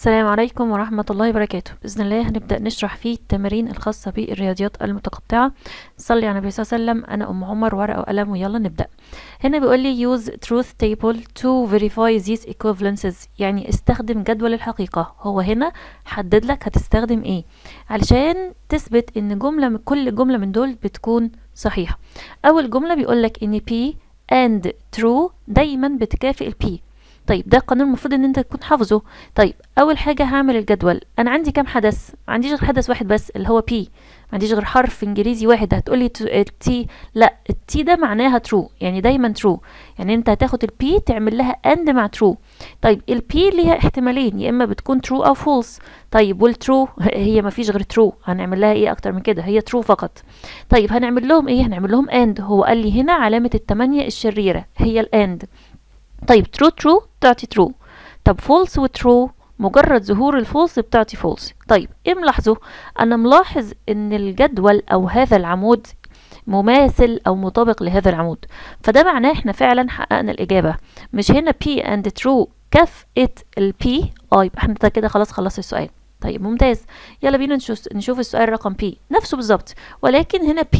السلام عليكم ورحمة الله وبركاته. بإذن الله هنبدأ نشرح فيه التمارين الخاصة بالرياضيات المتقطعة. صلي على النبي صلى الله عليه وسلم. أنا أم عمر، ورقة وقلم ويلا نبدأ. هنا بيقول لي use truth table to verify these equivalences، يعني استخدم جدول الحقيقة. هو هنا حدد لك هتستخدم ايه علشان تثبت ان جملة من كل جملة من دول بتكون صحيحة. أول جملة بيقول لك ان P and true دايما بتكافئ ال P. طيب، ده قانون المفروض ان انت تكون حافظه. طيب، اول حاجه هعمل الجدول. انا عندي كام حدث؟ ما عنديش غير حدث واحد بس اللي هو P، ما عنديش غير حرف انجليزي واحد. هتقولي T، لا، ال T ده معناها true، يعني دايما true، يعني انت هتاخد ال P تعمل لها and مع true. طيب، ال P ليها احتمالين، يا اما بتكون true او false. طيب، وال true هي ما فيش غير true، هنعمل لها ايه اكتر من كده؟ هي true فقط. طيب، هنعمل لهم ايه؟ هنعمل لهم and. هو قال لي هنا علامه التمانية الشريره هي ال and. طيب، true true تعطي true. طب false و true، مجرد ظهور ال false بتعطي false. طيب، ايه ملاحظه؟ انا ملاحظ ان الجدول او هذا العمود مماثل او مطابق لهذا العمود، فده معناه احنا فعلا حققنا الاجابه. مش هنا P and true كافئت ال P؟ يبقى احنا كده خلاص خلصت السؤال. طيب ممتاز، يلا بينا نشوف السؤال رقم B. نفسه بالظبط، ولكن هنا P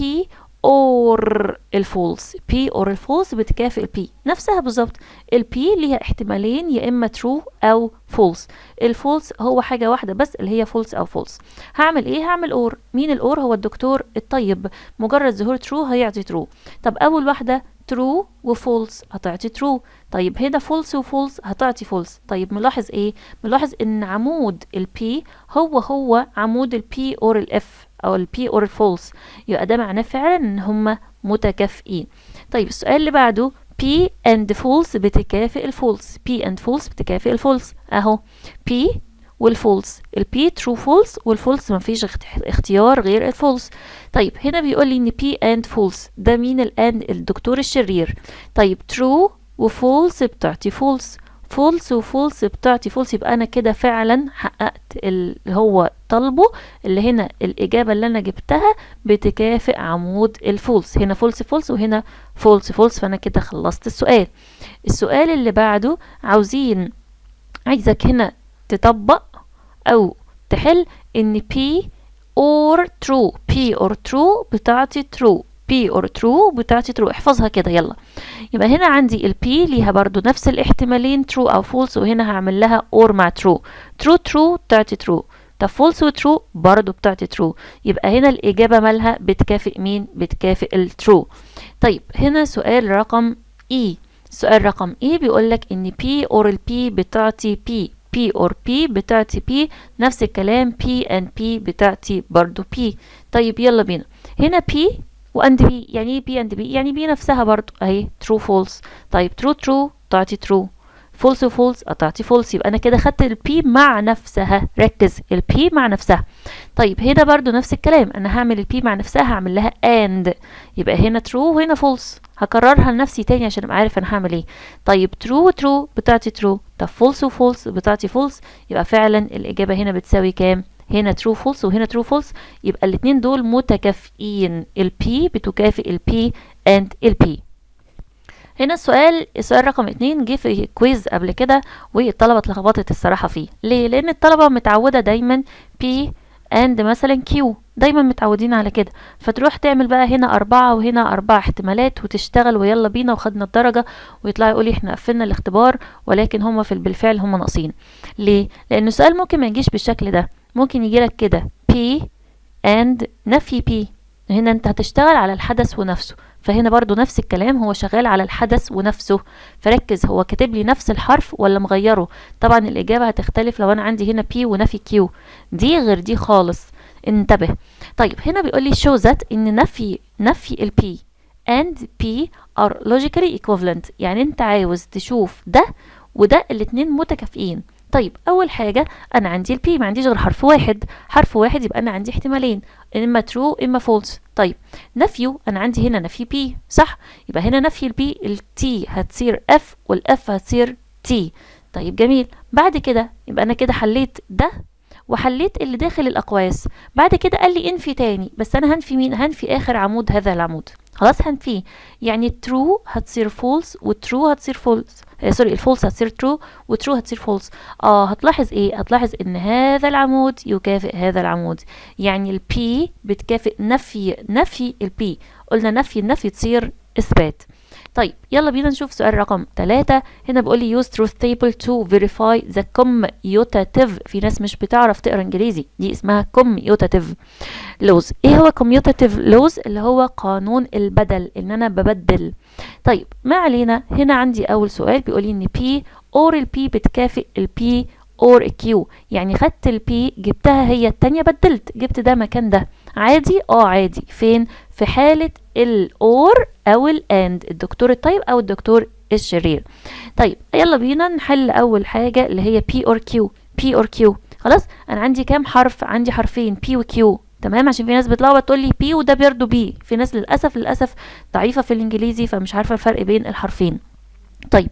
or ال false، P or ال false بتكافئ ال P نفسها بالظبط. ال P ليها احتمالين، يا اما true او false. ال false هو حاجة واحدة بس اللي هي false او false. هعمل ايه؟ هعمل or. مين ال or؟ هو الدكتور الطيب. مجرد ظهور true هيعطي true. طب اول واحدة true و false هتعطي true. طيب، هنا false و false هتعطي false. طيب، ملاحظ ايه؟ ملاحظ ان عمود ال P هو هو عمود ال P or ال F او ال P or ال false، يبقى ده معناه فعلا ان هما متكافئين. طيب، السؤال اللي بعده P and false بتكافئ ال false. P and false بتكافئ ال false، اهو P وال false، ال P true false، وال false مفيش اختيار غير ال false. طيب، هنا بيقول لي ان P and false، ده مين ال and؟ الدكتور الشرير. طيب، true و false بتعطي false، false و false بتعطي false، يبقى انا كده فعلا حققت اللي هو طالبه، اللي هنا الاجابه اللي انا جبتها بتكافئ عمود ال false. هنا false false وهنا false false، فانا كده خلصت السؤال. السؤال اللي بعده عايزك هنا تطبق او تحل ان P or true، P or true بتعطي true، P or true بتعطي true. احفظها كده يلا. يبقى هنا عندي ال P ليها برضو نفس الاحتمالين true او false، وهنا هعمل لها or مع true. true true بتعطي true. طب false و true برضو بتعطي true. يبقى هنا الإجابة مالها؟ بتكافئ مين؟ بتكافئ ال true. طيب، هنا سؤال رقم E. سؤال رقم E بيقول لك ان P or ال P بتعطي P، P or P بتعطي P، نفس الكلام P and P بتعطي برضو P. طيب، يلا بينا. هنا P و and P، يعني ايه P and P؟ يعني P نفسها برضو اهي true false. طيب، true true تعطي true، false و false هتعطي false. يبقى انا كده خدت ال P مع نفسها. ركز، ال P مع نفسها. طيب، هنا برضو نفس الكلام، انا هعمل ال P مع نفسها، هعمل لها and، يبقى هنا true وهنا false. هكررها لنفسي تاني عشان ابقى عارف انا هعمل ايه. طيب، true true بتعطي true. طب false و false بتعطي false. يبقى فعلا الاجابه هنا بتساوي كام؟ هنا true false وهنا true false، يبقى الاتنين دول متكافئين. ال P بتكافئ ال P and ال P. هنا السؤال رقم 2 جه في quiz قبل كده والطلبة اتلخبطت الصراحة فيه. ليه؟ لأن الطلبة متعودة دايما P and مثلا Q، دايما متعودين على كده، فتروح تعمل بقى هنا 4 وهنا 4 احتمالات وتشتغل ويلا بينا وخدنا الدرجة، ويطلع يقول احنا قفلنا الاختبار، ولكن هما في بالفعل هما ناقصين. ليه؟ لأن السؤال ممكن ما يجيش بالشكل ده، ممكن يجيلك كده P and نفي P. هنا انت هتشتغل على الحدث ونفسه، فهنا برضو نفس الكلام، هو شغال على الحدث ونفسه. فركز، هو كاتب لي نفس الحرف ولا مغيره؟ طبعا الإجابة هتختلف لو أنا عندي هنا P ونفي Q، دي غير دي خالص، انتبه. طيب، هنا بيقول لي show that ان نفي ال P and P are logically equivalent، يعني انت عاوز تشوف ده وده الاتنين متكافئين. طيب، اول حاجة انا عندي ال P، ما عنديش غير حرف واحد، حرف واحد يبقى انا عندي احتمالين، اما true اما false. طيب، نفيه، انا عندي هنا نفي P، صح؟ يبقى هنا نفي ال P، ال T هتصير F وال F هتصير T. طيب جميل، بعد كده يبقى انا كده حليت ده وحليت اللي داخل الاقواس. بعد كده قال لي انفي تاني، بس انا هنفي مين؟ هنفي اخر عمود، هذا العمود. خلاص هنفيه، يعني true هتصير false و true هتصير false، sorry، ال false هتصير true و true هتصير false. هتلاحظ ايه؟ هتلاحظ ان هذا العمود يكافئ هذا العمود، يعني ال P بتكافئ نفي نفي ال P. قلنا نفي النفي تصير اثبات. طيب يلا بينا نشوف سؤال رقم 3. هنا بيقول لي use truth table to verify the commutative. في ناس مش بتعرف تقرا انجليزي، دي اسمها commutative laws. ايه هو commutative laws؟ اللي هو قانون البدل، ان انا ببدل. طيب ما علينا، هنا عندي اول سؤال بيقول لي ان P or ال P بتكافئ ال P or Q، يعني خدت ال P جبتها هي التانية، بدلت، جبت ده مكان ده. عادي؟ اه عادي. فين؟ في حالة ال or او ال and، الدكتور الطيب او الدكتور الشرير. طيب يلا بينا نحل اول حاجة اللي هي P or Q. P or Q، خلاص انا عندي كام حرف؟ عندي حرفين، P و Q. تمام، عشان في ناس بتلخبط تقول لي P وده برضه P. في ناس للاسف للاسف ضعيفة في الانجليزي فمش عارفة الفرق بين الحرفين. طيب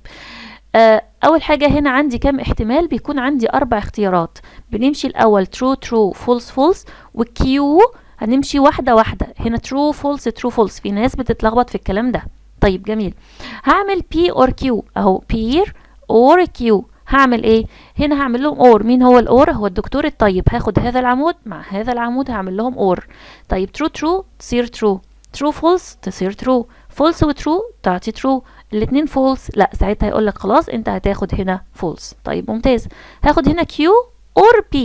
اول حاجة هنا عندي كام احتمال؟ بيكون عندي 4 اختيارات. بنمشي الاول true true false false و Q، هنمشي واحدة واحدة. هنا true false true false، في ناس بتتلخبط في الكلام ده. طيب جميل، هعمل P or Q اهو، P or Q. هعمل ايه هنا؟ هعمل لهم or. مين هو ال or؟ هو الدكتور الطيب. هاخد هذا العمود مع هذا العمود، هعمل لهم or. طيب true true تصير true، true false تصير true، false و true تعطي true، الاتنين false لا، ساعتها هيقول لك خلاص انت هتاخد هنا false. طيب ممتاز، هاخد هنا Q or P،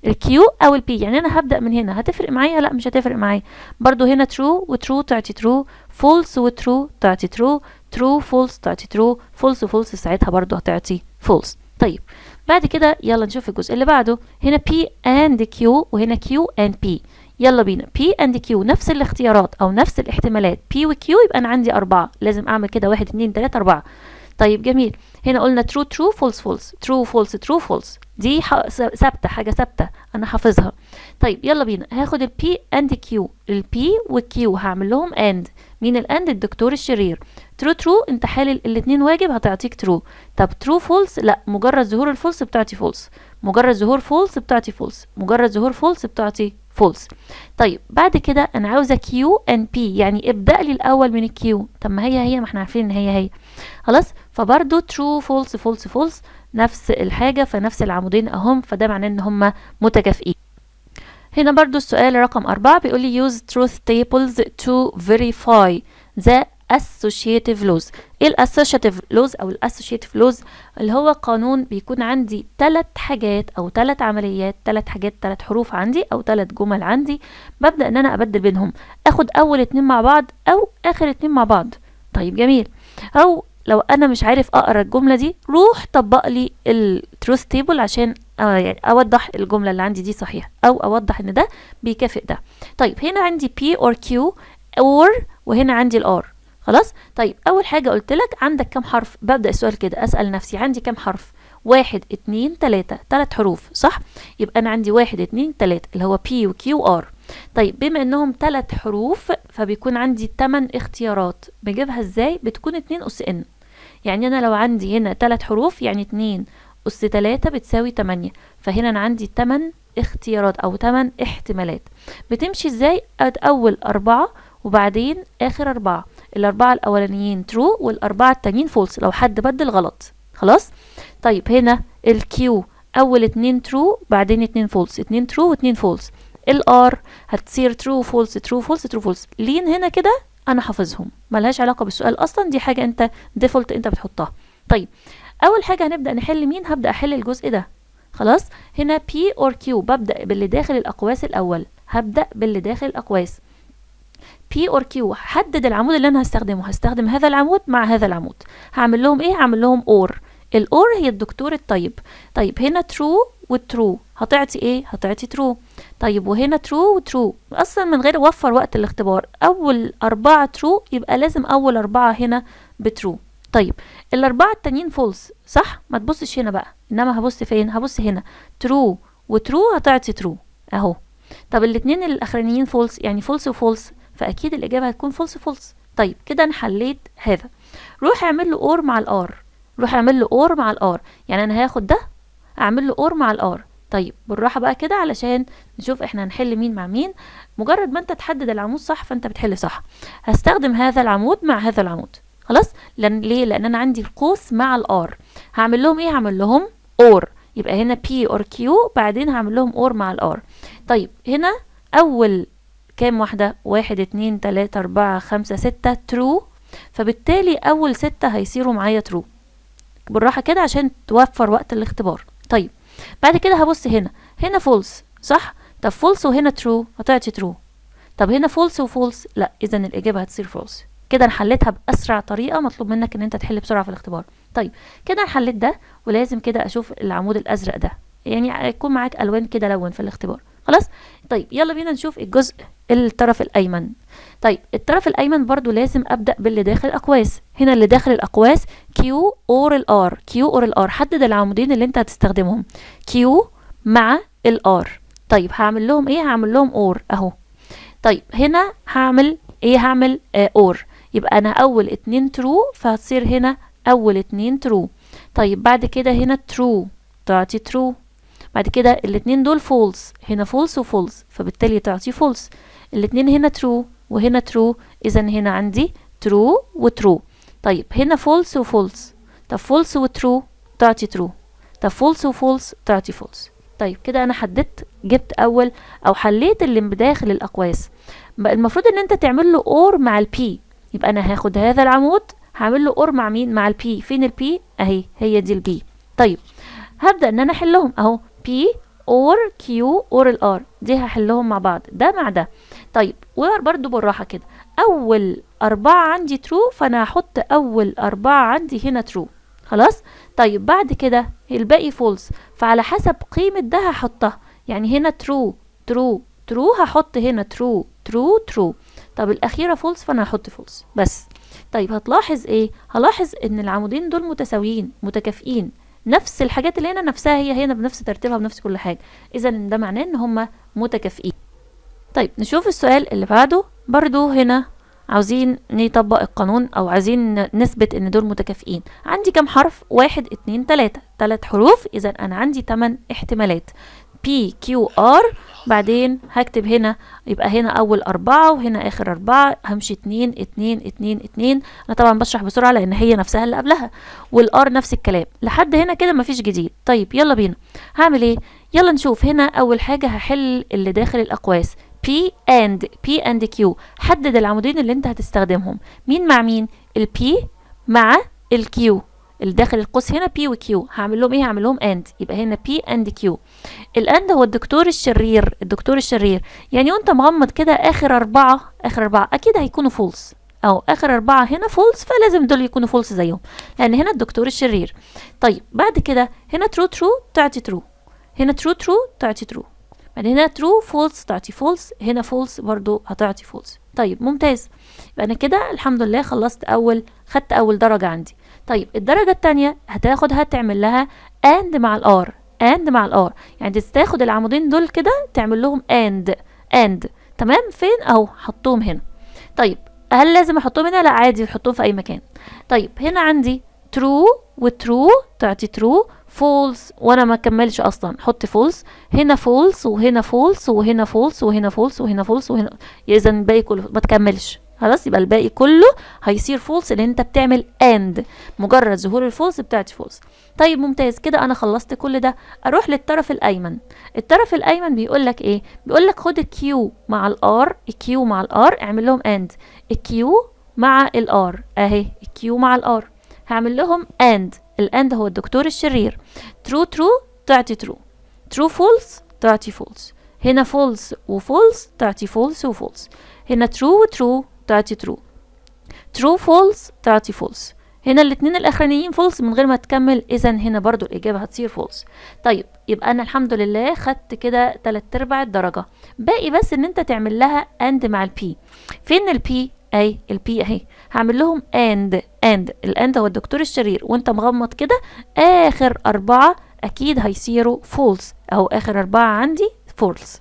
ال Q او ال P، يعني انا هبدأ من هنا. هتفرق معايا؟ لا مش هتفرق معايا. برضو هنا true و true تعطي true، false و true تعطي true، true false تعطي true، false و false ساعتها برضو هتعطي false. طيب بعد كده يلا نشوف الجزء اللي بعده. هنا P and Q وهنا Q and P. يلا بينا، P and Q نفس الاختيارات أو نفس الاحتمالات، P و Q، يبقى أنا عندي 4، لازم أعمل كده 1 2 3 4. طيب جميل، هنا قلنا true true false false، true false true false، دي ثابتة، حاجة ثابتة أنا حافظها. طيب يلا بينا، هاخد ال P and Q، ال P وال Q هعمل لهم and. مين ال and؟ الدكتور الشرير. true true انت حالل الاتنين واجب هتعطيك true. طب true false لا، مجرد ظهور ال false بتعطي false، مجرد ظهور false بتعطي false، مجرد ظهور false بتعطي false. طيب بعد كده انا عاوزه Q and P، يعني ابدا لي الاول من ال Q. طب ما هي هي، ما احنا عارفين ان هي هي، خلاص. فبرضو true false false false نفس الحاجه، فنفس العمودين اهم، فده معناه ان هما متكافئين. هنا برضو السؤال رقم 4 بيقول لي use truth tables to verify the associative laws. ايه ال associative laws او ال associative laws؟ اللي هو قانون بيكون عندي 3 حاجات او 3 عمليات، 3 حاجات، 3 حروف عندي او 3 جمل عندي، ببدأ ان انا ابدل بينهم، اخد اول 2 مع بعض او اخر 2 مع بعض. طيب جميل، او لو انا مش عارف اقرا الجمله دي روح طبق لي ال truth table عشان يعني اوضح الجمله اللي عندي دي صحيحه، او اوضح ان ده بيكافئ ده. طيب هنا عندي P or Q or، وهنا عندي ال R. خلاص. طيب اول حاجه قلت لك عندك كام حرف؟ ببدا السؤال كده اسال نفسي عندي كام حرف؟ 1 2 3، 3 حروف صح؟ يبقى انا عندي 1 2 3 اللي هو P و Q R. طيب بما انهم 3 حروف فبيكون عندي 8 اختيارات. بجيبها ازاي؟ بتكون 2 اس n، يعني انا لو عندي هنا 3 حروف يعني 2 اس 3 بتساوي 8، فهنا انا عندي 8 اختيارات او 8 احتمالات. بتمشي ازاي؟ اول 4 وبعدين اخر 4، ال4 الاولانيين true وال4 التانيين false لو حد بدل غلط. خلاص. طيب هنا ال Q اول 2 true بعدين 2 false، 2 true و2 false. ال R هتصير true false true false true false. لين هنا كده انا حافظهم، ملهاش علاقة بالسؤال اصلا، دي حاجة انت default انت بتحطها. طيب اول حاجة هنبدأ نحل مين؟ هبدأ احل الجزء ده. خلاص. هنا P or Q، ببدأ باللي داخل الاقواس الاول، هبدأ باللي داخل الاقواس. P or Q، حدد العمود اللي انا هستخدمه، هستخدم هذا العمود مع هذا العمود. هعمل لهم ايه؟ هعمل لهم or. ال or هي الدكتور الطيب. طيب هنا true و true هتعطي ايه؟ هتعطي true. طيب وهنا true و true، اصلا من غير وفر وقت الاختبار، اول 4 true يبقى لازم اول 4 هنا ب true. طيب ال4 التانيين false صح؟ ما تبصش هنا بقى، انما هبص فين؟ هبص هنا true و true هتعطي true اهو. طب الاتنين الاخرانيين false، يعني false و false، فاكيد الاجابه هتكون false false. طيب كده انا حليت هذا. روح اعمل له or مع ال R، روح اعمل له or مع ال R، يعني انا هاخد ده اعمل له or مع ال R. طيب بالراحة بقى كده علشان نشوف احنا هنحل مين مع مين. مجرد ما انت تحدد العمود صح فانت بتحل صح. هستخدم هذا العمود مع هذا العمود، خلاص. لان ليه؟ لان انا عندي القوس مع ال R. هعمل لهم ايه؟ هعمل لهم or. يبقى هنا P or Q، بعدين هعمل لهم or مع ال R. طيب هنا اول كام واحدة؟ 1 2 3 4 5 6 true، فبالتالي اول 6 هيصيروا معايا true. بالراحة كده عشان توفر وقت الاختبار. طيب بعد كده هبص هنا، هنا false صح؟ طب false وهنا true هتعطي true. طب هنا false و false، لا، اذا الاجابة هتصير false. كده انا حليتها باسرع طريقة، مطلوب منك ان انت تحل بسرعة في الاختبار. طيب كده انا حليت ده، ولازم كده اشوف العمود الازرق ده، يعني يكون معاك الوان كده لون في الاختبار، خلاص. طيب يلا بينا نشوف الجزء الطرف الايمن. طيب الطرف الايمن برضو لازم ابدا باللي داخل الاقواس. هنا اللي داخل الاقواس Q or ال R، Q or ال R. حدد العمودين اللي انت هتستخدمهم، Q مع ال R. طيب هعمل لهم ايه؟ هعمل لهم or اهو. طيب هنا هعمل ايه؟ هعمل or. يبقى انا اول 2 true، فهتصير هنا اول 2 true. طيب بعد كده هنا true تعطي true. بعد كده الاتنين دول false، هنا false و false، فبالتالي تعطي false. الاتنين هنا true وهنا true، اذا هنا عندي true و true. طيب هنا false و false، طب false و true تعطي true، طب false و false تعطي false. طيب كده انا حددت، جبت اول او حليت اللي بداخل الاقواس. المفروض ان انت تعمل له or مع ال P. يبقى انا هاخد هذا العمود هعمل له or مع مين؟ مع ال P. فين ال P؟ اهي، هي دي ال P. طيب هبدأ ان انا احلهم اهو، P or Q or ال R، دي هحلهم مع بعض، ده مع ده. طيب وبرده بالراحة كده، اول 4 عندي true، فانا هحط اول 4 عندي هنا true، خلاص. طيب بعد كده الباقي false، فعلى حسب قيمة ده هحطها، يعني هنا true true true، هحط هنا true true true. طب الأخيرة false، فأنا هحط false بس. طيب هتلاحظ ايه؟ هلاحظ ان العمودين دول متساويين متكافئين، نفس الحاجات اللي هنا نفسها هي هنا بنفس ترتيبها بنفس كل حاجة، اذا ده معناه ان هما متكافئين. طيب نشوف السؤال اللي بعده. برضو هنا عاوزين نطبق القانون او عايزين نثبت ان دول متكافئين. عندي كام حرف؟ 1 2 3، 3 حروف، اذا انا عندي 8 احتمالات، P Q R. بعدين هكتب هنا، يبقى هنا اول 4 وهنا اخر 4، همشي 2 2 2 2. انا طبعا بشرح بسرعة لان هي نفسها اللي قبلها، وال R نفس الكلام لحد هنا كده مفيش جديد. طيب يلا بينا، هعمل ايه؟ يلا نشوف. هنا اول حاجة هحل اللي داخل الاقواس، P and P and Q. حدد العمودين اللي انت هتستخدمهم، مين مع مين؟ ال P مع ال Q اللي داخل القوس هنا P و Q. هعمل لهم ايه؟ هعمل لهم and. يبقى هنا P and Q. ال and هو الدكتور الشرير، الدكتور الشرير يعني وانت مغمض كده اخر 4، اخر 4 اكيد هيكونوا false، او اخر 4 هنا false، فلازم دول يكونوا false زيهم لان هنا الدكتور الشرير. طيب بعد كده هنا true true تعطي true، هنا true true تعطي true، بعد هنا true false تعطي false، هنا false برضو هتعطي false. طيب ممتاز، يبقى انا كده الحمد لله خلصت اول، خدت اول درجة عندي. طيب الدرجة التانية هتاخدها تعمل لها and مع ال R، and مع ال R، يعني تاخد العمودين دول كده تعمل لهم and and، تمام. فين؟ اهو حطهم هنا. طيب هل لازم احطهم هنا؟ لا عادي تحطهم في اي مكان. طيب هنا عندي true و true تعطي true، false وانا ما كملش اصلا، حط false هنا، false وهنا false وهنا false وهنا false وهنا false وهنا، اذا الباقي كله ما تكملش، خلاص. يبقى الباقي كله هيصير false لان انت بتعمل and، مجرد ظهور ال false بتاعتي false. طيب ممتاز، كده انا خلصت كل ده. اروح للطرف الايمن. الطرف الايمن بيقول لك ايه؟ بيقول لك خد ال Q مع ال R، ال Q مع ال R اعمل لهم and. ال Q مع ال R اهي، ال Q مع ال R هعمل لهم and. ال and هو الدكتور الشرير. true true تعطي true، true false تعطي false، هنا false و false تعطي false و false، هنا true و true تعطي true، true false تعطي false، هنا الاتنين الاخرانيين false من غير ما تكمل، اذا هنا برضو الاجابة هتصير false. طيب يبقى انا الحمد لله خدت كده 3/4 الدرجة، باقي بس ان انت تعمل لها and مع ال P. فين ال P؟ اهي ال P اهي، هعمل لهم and and. ال and هو الدكتور الشرير، وانت مغمض كده اخر 4 اكيد هيصيروا false، اهو اخر 4 عندي false.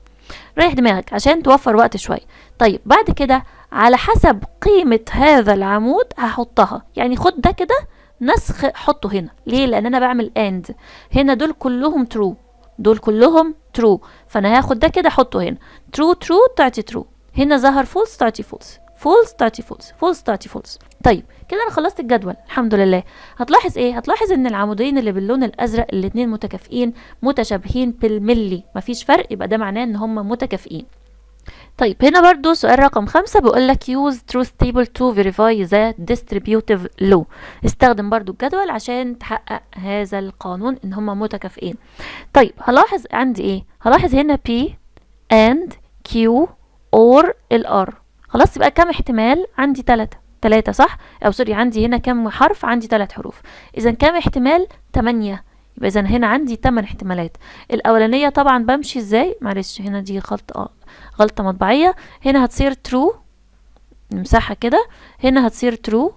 ريح دماغك عشان توفر وقت شوية. طيب بعد كده على حسب قيمة هذا العمود هحطها، يعني خد ده كده نسخ حطه هنا. ليه؟ لان انا بعمل and. هنا دول كلهم true، دول كلهم true، فانا هاخد ده كده احطه هنا true true تعطي true، هنا ظهر false تعطي false، false تعطي false، false تعطي false. طيب كده انا خلصت الجدول الحمد لله. هتلاحظ ايه؟ هتلاحظ ان العمودين اللي باللون الازرق الاتنين متكافئين متشابهين بالملي، مفيش فرق، يبقى ده معناه ان هم متكافئين. طيب هنا برضو سؤال رقم 5 بيقول لك use truth table to verify the distributive law. استخدم برضو الجدول عشان تحقق هذا القانون ان هما متكافئين. طيب هلاحظ عندي ايه؟ هلاحظ هنا P and Q or ال R. خلاص يبقى كم احتمال؟ عندي 3، 3 صح؟ او sorry، عندي هنا كم حرف؟ عندي 3 حروف، اذا كم احتمال؟ 8. يبقى اذا هنا عندي 8 احتمالات. الاولانيه طبعا بمشي ازاي؟ معلش هنا دي غلطه مطبعيه. هنا هتصير true، نمسحها كده، هنا هتصير true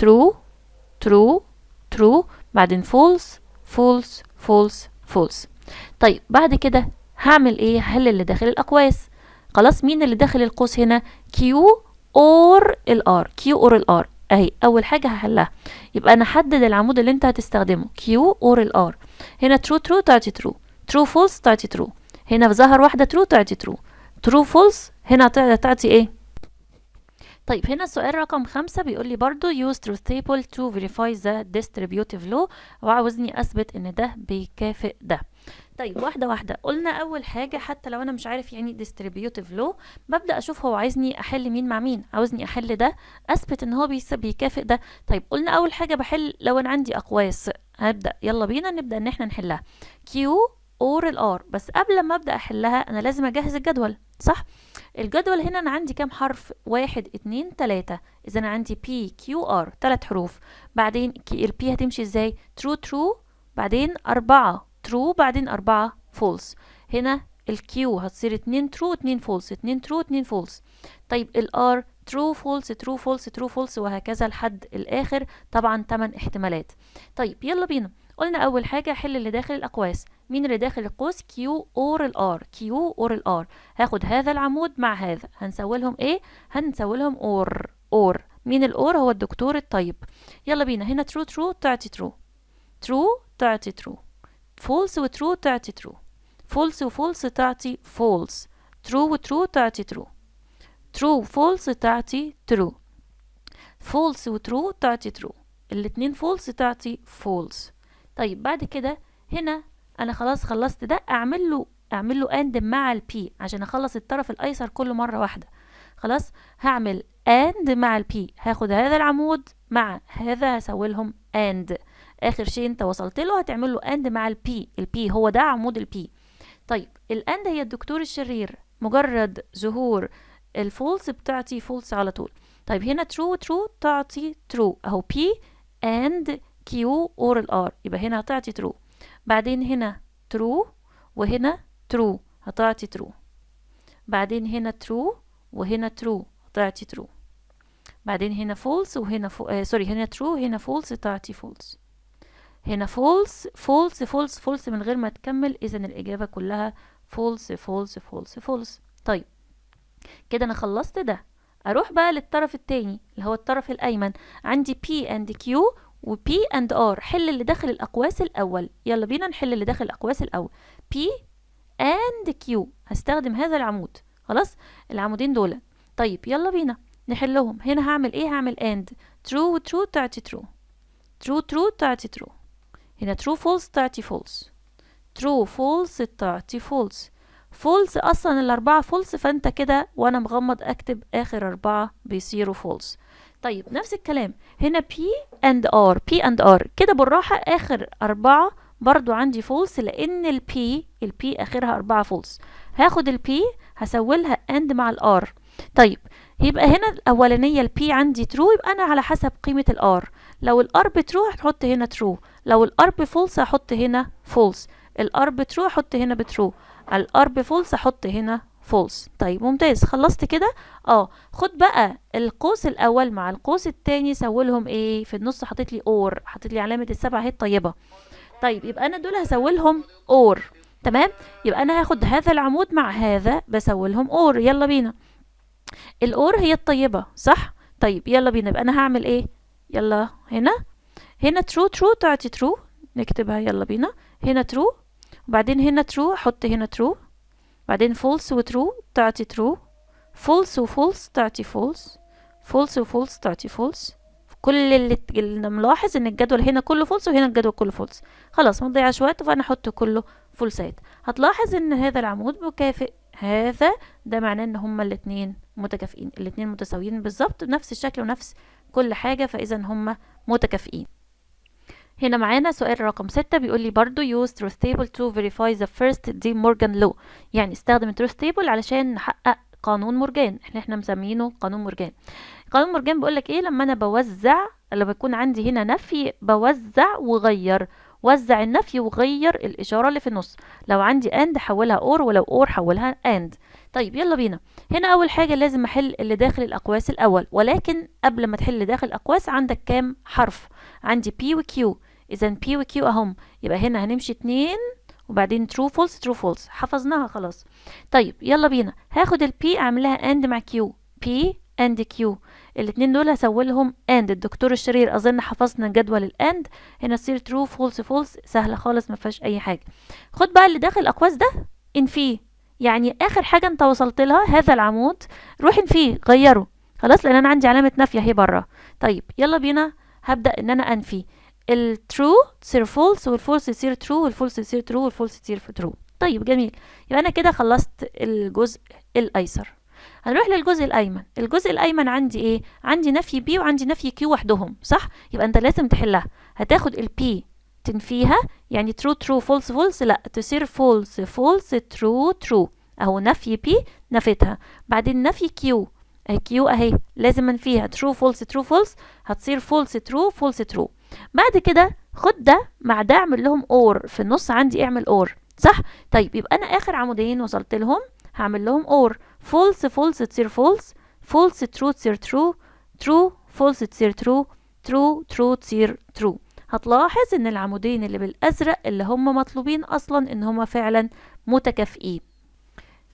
true true true، بعدين false false false false. طيب بعد كده هعمل ايه؟ هحل اللي داخل الاقواس. خلاص مين اللي داخل القوس هنا؟ Q or ال R، Q or ال R اهي اول حاجه هحلها. يبقى انا احدد العمود اللي انت هتستخدمه Q or ال R. هنا true true تعطي true، true false تعطي true، هنا ظهر واحده true تعطي true، true false هنا تعطي ايه؟ طيب هنا السؤال رقم 5 بيقول لي برضو use truth table to verify the distributive law، وعاوزني اثبت ان ده بيكافئ ده. طيب واحدة واحدة. قلنا أول حاجة حتى لو أنا مش عارف يعني distributive law، ببدأ أشوف هو عايزني أحل مين مع مين. عاوزني أحل ده، أثبت إن هو بيكافئ ده. طيب قلنا أول حاجة بحل لو أنا عندي أقواس. هبدأ، يلا بينا نبدأ إن احنا نحلها Q or ال R. بس قبل ما أبدأ أحلها أنا لازم أجهز الجدول، صح؟ الجدول هنا أنا عندي كام حرف؟ 1 2 3. إذا أنا عندي P Q R، 3 حروف. بعدين ال P هتمشي إزاي؟ true true، بعدين 4 true، بعدين 4 false. هنا ال Q هتصير 2 true 2 false، 2 true 2 false. طيب ال R true false true false true false، وهكذا لحد الآخر، طبعا 8 احتمالات. طيب يلا بينا. قلنا أول حاجة حل اللي داخل الأقواس. مين اللي داخل القوس؟ Q or ال R، Q or ال R. هاخد هذا العمود مع هذا، هنسوي لهم ايه؟ هنسوي لهم or. or مين ال or؟ هو الدكتور الطيب. يلا بينا. هنا true true تعطي true، true تعطي true، false و true تعطي true، false و false تعطي false، true و true تعطي true، true false تعطي true، false و true تعطي true، الاتنين false تعطي false. طيب بعد كده هنا انا خلاص خلصت ده، اعمل له and مع ال P عشان اخلص الطرف الايسر كله مره واحده. خلاص هعمل and مع ال P، هاخد هذا العمود مع هذا هسوي لهم and. اخر شيء انت وصلت له هتعمل له and مع ال P. ال P هو ده عمود ال P. طيب ال and هي الدكتور الشرير، مجرد ظهور ال false بتعطي false على طول. طيب هنا true true تعطي true، اهو P and Q or ال R، يبقى هنا هتعطي true، بعدين هنا true وهنا true هتعطي true، بعدين هنا true وهنا true هتعطي true، بعدين هنا false وهنا sorry، هنا true هنا false تعطي false، هنا false false false false من غير ما تكمل. اذا الاجابة كلها false false false false. طيب كده انا خلصت ده، اروح بقى للطرف التاني اللي هو الطرف الايمن. عندي P and Q و P and R. حل اللي داخل الاقواس الاول. يلا بينا نحل اللي داخل الاقواس الاول. P and Q، هستخدم هذا العمود. خلاص العمودين دول. طيب يلا بينا نحلهم. هنا هعمل ايه؟ هعمل and true و true تعطي true، true true تعطي true، هنا true false تعطي false، true false تعطي false، false اصلا الاربعة false، فانت كده وانا مغمض اكتب اخر 4 بيصيروا false. طيب نفس الكلام هنا P and R، P and R كده بالراحة اخر 4 برضو عندي false، لان ال P اخرها 4 false. هاخد ال P هسوي لها and مع ال R. طيب يبقى هنا الاولانية ال P عندي true، يبقى انا على حسب قيمة ال R، لو ال R ب true هتحط هنا true، لو ال R ب false هحط هنا false، ال R ب true هحط هنا ب true، ال R ب false هحط هنا false. طيب ممتاز، خلصت كده. خد بقى القوس الاول مع القوس التاني، سوي لهم ايه؟ في النص حطيت لي or، حطيت لي علامة السبعة اهي الطيبة. طيب يبقى انا دول هسوي لهم or. تمام، يبقى انا هاخد هذا العمود مع هذا بسوي لهم or. يلا بينا، ال or هي الطيبة صح؟ طيب يلا بينا، يبقى انا هعمل ايه؟ يلا هنا true true تعطي true، نكتبها يلا بينا، هنا true، وبعدين هنا true، احط هنا true، بعدين false و true تعطي true، false و false تعطي false، false و false تعطي false. كل اللي ملاحظ ان الجدول هنا كله false وهنا الجدول كله false. خلاص، ما نضيعش وقت، فانا احط كله false ات. هتلاحظ ان هذا العمود مكافئ هذا، ده معناه ان هما الاتنين متكافئين، الاتنين متساويين بالظبط، بنفس الشكل ونفس كل حاجة، فاذا هما متكافئين. هنا معانا سؤال رقم 6، بيقول لي برضو use truth table to verify the first De Morgan law، يعني استخدم truth table علشان نحقق قانون مورجان، احنا مسمينه قانون مورجان. قانون مورجان بيقول لك ايه؟ لما انا بوزع، لما يكون عندي هنا نفي، بوزع وغير، وزع النفي وغير الإشارة اللي في النص. لو عندي and حولها or، ولو or حولها and. طيب، يلا بينا. هنا أول حاجة لازم أحل اللي داخل الأقواس الأول، ولكن قبل ما تحل اللي داخل الأقواس، عندك كام حرف؟ عندي P و Q. إذا P و Q أهم، يبقى هنا هنمشي اتنين وبعدين true false true false، حفظناها خلاص. طيب، يلا بينا. هاخد ال P اعمل لها and مع Q، P and Q، الاتنين دول هسوي لهم and. الدكتور الشرير، اظن حفظنا جدول ال and. هنا تصير true false false، سهله خالص، ما فيهاش اي حاجه. خد بقى اللي داخل الاقواس ده انفيه، يعني اخر حاجه انت وصلت لها، هذا العمود، روح انفيه، غيره خلاص، لان انا عندي علامه نفي اهي بره. طيب، يلا بينا. هبدا ان انا انفي، ال true تصير false، وال false يصير true، وال false يصير true، وال false يصير true. طيب، جميل. يبقى انا كده خلصت الجزء الايسر. هنروح للجزء الايمن. الجزء الايمن عندي ايه؟ عندي نفي P وعندي نفي Q وحدهم، صح؟ يبقى انت لازم تحلها. هتاخد ال P تنفيها، يعني true true false false، لا، تصير false false true true. اهو نفي P نفيتها. بعدين نفي Q، اهي Q اهي، لازم انفيها، true false true false، هتصير false true false true. بعد كده خد ده مع ده، اعمل لهم or. في النص عندي اعمل or، صح؟ طيب، يبقى انا اخر عمودين وصلت لهم هعمل لهم or. false false تصير false، false true تصير true، true false تصير true، true true تصير true. هتلاحظ ان العمودين اللي بالازرق اللي هم مطلوبين اصلا، ان هم فعلا متكافئين.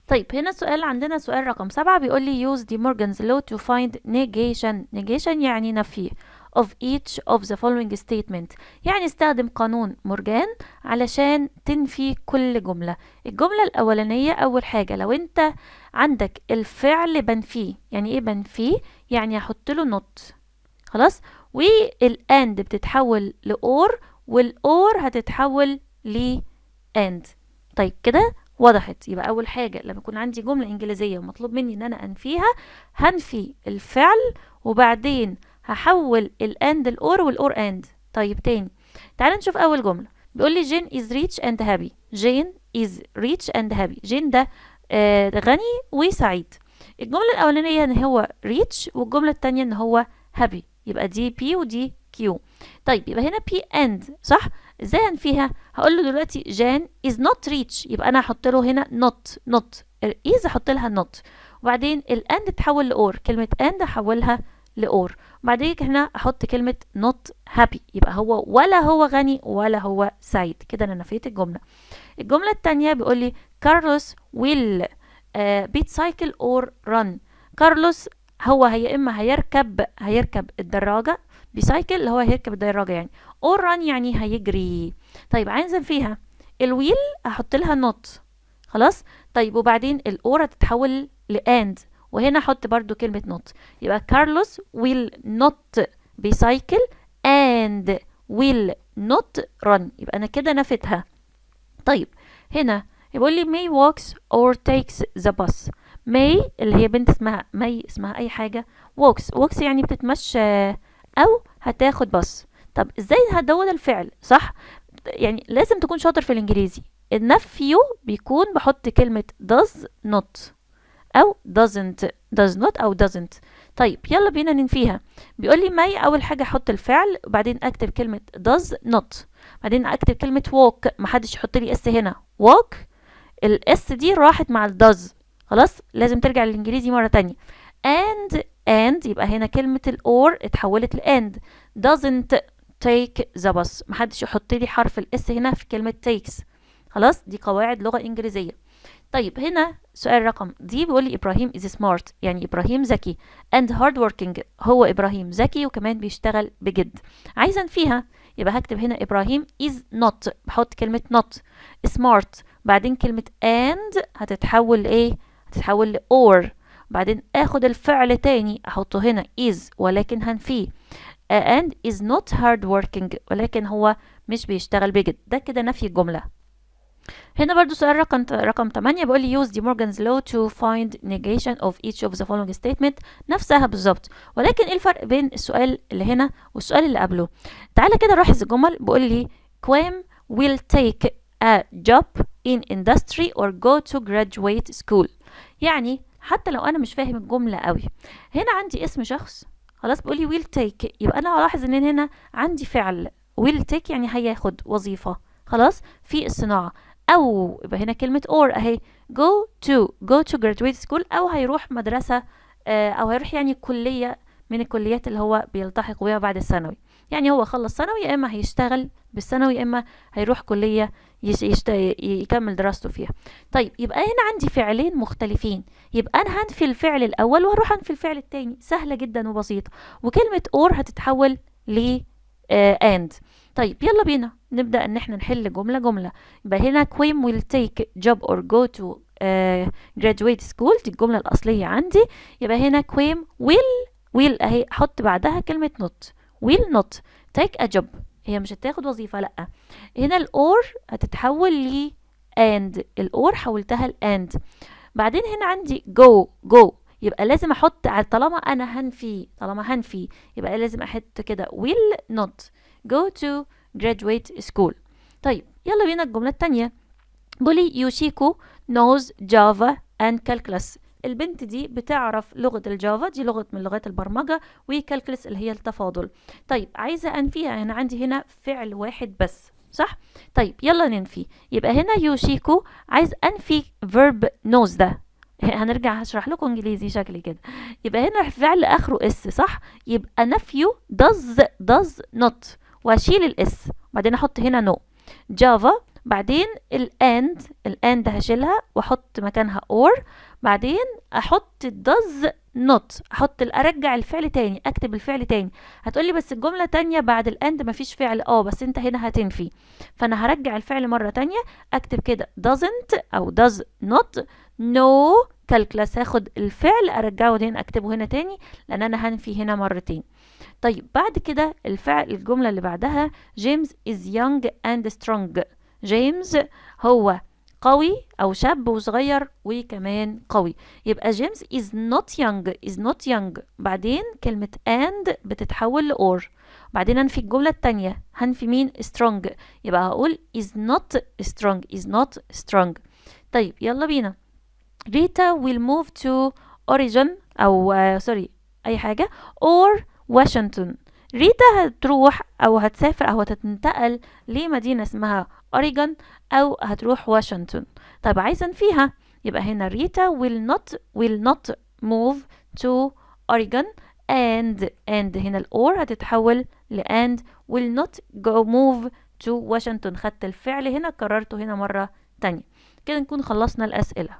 طيب، هنا سؤال، عندنا سؤال رقم 7، بيقول لي use De Morgan's law to find negation، negation يعني نفي، of each of the following statement، يعني استخدم قانون مورجان علشان تنفي كل جملة. الجملة الأولانية، أول حاجة لو أنت عندك الفعل بنفيه. يعني إيه بنفيه؟ يعني هحط له not، خلاص، وال and بتتحول ل or، وال or هتتحول ل and. طيب، كده وضحت. يبقى اول حاجه لما يكون عندي جمله انجليزيه ومطلوب مني ان انا انفيها، هنفي الفعل وبعدين هحول ال and ل or وال or and. طيب، تاني، تعال نشوف اول جمله. بيقول لي Jane is rich and happy. Jane is rich and happy. جين ده غني وسعيد. الجمله الاولانيه ان هو rich، والجمله الثانيه ان هو happy، يبقى دي P ودي Q. طيب، يبقى هنا P and، صح؟ ازاي هنفيها؟ هقول له دلوقتي Jane is not rich، يبقى انا هحط له هنا not، not is احط لها not، وبعدين ال and تحول ل or، كلمه and احولها ل or، وبعدين هنا احط كلمه not happy. يبقى هو ولا هو غني ولا هو سعيد. كده انا نفيت الجمله. الجمله الثانيه بيقول لي كارلوس will bicycle or run. كارلوس هو هي اما هيركب الدراجه، bicycle اللي هو هيركب الدراجه يعني، or run يعني هيجري. طيب، عايزه فيها ال will احط لها not، خلاص. طيب، وبعدين ال or هتتحول ل and، وهنا احط برضو كلمة not، يبقى كارلوس will not bicycle and will not run. يبقى انا كده نفيتها. طيب، هنا يقول لي May walks or takes the bus. May اللي هي بنت اسمها مي، اسمها اي حاجة، walks، walks يعني بتتمشى، او هتاخد باص. طب ازاي هدون الفعل، صح؟ يعني لازم تكون شاطر في الانجليزي. النفي بيكون بحط كلمة does not او doesn't، does not او doesn't. طيب، يلا بينا ننفيها. بيقول لي مي، اول حاجة احط الفعل، وبعدين اكتب كلمة does not، بعدين اكتب كلمة walk. محدش يحط لي s هنا. walk، ال s دي راحت مع ال does، خلاص، لازم ترجع للانجليزي مرة تانية. and، and يبقى هنا كلمة ال or اتحولت ل and، doesn't take the bus. محدش يحط لي حرف ال s هنا في كلمة takes، خلاص، دي قواعد لغة انجليزية. طيب، هنا سؤال رقم D، بيقول لي ابراهيم is smart، يعني ابراهيم ذكي، and hard working، هو ابراهيم ذكي وكمان بيشتغل بجد. عايزا فيها، يبقى هكتب هنا إبراهيم is not، بحط كلمة not، smart، بعدين كلمة and هتتحول لإيه؟ هتتحول ل or، بعدين اخد الفعل تاني احطه هنا is ولكن هنفيه، and is not hard working، ولكن هو مش بيشتغل بجد. ده كده نفي الجملة. هنا برضو سؤال رقم 8 بيقول لي use De Morgan's law to find negation of each of the following statement. نفسها بالظبط، ولكن ايه الفرق بين السؤال اللي هنا والسؤال اللي قبله؟ تعالى كده نلاحظ الجمل. بيقول لي Kwame will take a job in industry or go to graduate school. يعني حتى لو انا مش فاهم الجملة قوي، هنا عندي اسم شخص، خلاص، بيقول لي will take، يبقى انا هلاحظ ان هنا عندي فعل will take، يعني هياخد وظيفة، خلاص، في الصناعة، او يبقى هنا كلمة or اهي، go to graduate school، او هيروح مدرسة او هيروح يعني كلية من الكليات اللي هو بيلتحق بيها بعد الثانوي. يعني هو خلص ثانوي، يا اما هيشتغل بالثانوي يا اما هيروح كلية يكمل دراسته فيها. طيب، يبقى هنا عندي فعلين مختلفين، يبقى انا هنفي الفعل الاول وهروح انفي الفعل التاني، سهلة جدا وبسيطة، وكلمة or هتتحول ل and. طيب، يلا بينا نبدأ ان احنا نحل جملة جملة. يبقى هنا Kwame will take job or go to graduate school، دي الجملة الأصلية عندي. يبقى هنا Kwame will، will اهي، احط بعدها كلمة not، will not take a job، هي مش هتاخد وظيفة، لأ. هنا ال or هتتحول ل and، ال or حولتها ل and. بعدين هنا عندي go، go، يبقى لازم احط، طالما انا هنفي، طالما هنفي يبقى لازم احط كده will not go to graduate school. طيب، يلا بينا الجملة التانية. بيقولي يوشيكو knows Java and calculus. البنت دي بتعرف لغة ال Java، دي لغة من لغات البرمجة، و calculus اللي هي التفاضل. طيب، عايزة أنفيها، هنا عندي هنا فعل واحد بس، صح؟ طيب، يلا ننفي. يبقى هنا يوشيكو، عايز أنفي verb knows ده، هنرجع هشرح لكم انجليزي شكلي كده. يبقى هنا فعل اخره s، صح؟ يبقى نفيه does not، واشيل ال s، بعدين احط هنا know Java، بعدين ال and، ال and هشيلها واحط مكانها or، بعدين احط does not، احط، ارجع الفعل تاني، اكتب الفعل تاني. هتقولي بس الجملة تانية بعد ال and مفيش فعل. اه، بس انت هنا هتنفي، فانا هرجع الفعل مرة تانية، اكتب كده doesn't او does not know calculus. هاخد الفعل ارجعه هنا، اكتبه هنا تاني، لان انا هنفي هنا مرتين. طيب، بعد كده الفعل، الجملة اللي بعدها جيمس is young and strong. جيمس هو قوي او شاب وصغير وكمان قوي. يبقى جيمس is not young، is not young، بعدين كلمة and بتتحول ل or، بعدين هنفي الجملة التانية. هنفي مين؟ strong. يبقى هقول is not strong، is not strong. طيب، يلا بينا. ريتا will move to Oregon أو sorry أي حاجة or Washington. ريتا هتروح أو هتسافر أو هتنتقل لمدينة اسمها أوريجون أو هتروح واشنطن. طيب، عايزة انفيها، يبقى هنا ريتا will not، will not move to Oregon and، and هنا ال or هتتحول ل and، will not go move to Washington. خدت الفعل هنا كررته هنا مرة تانية. كده نكون خلصنا الأسئلة.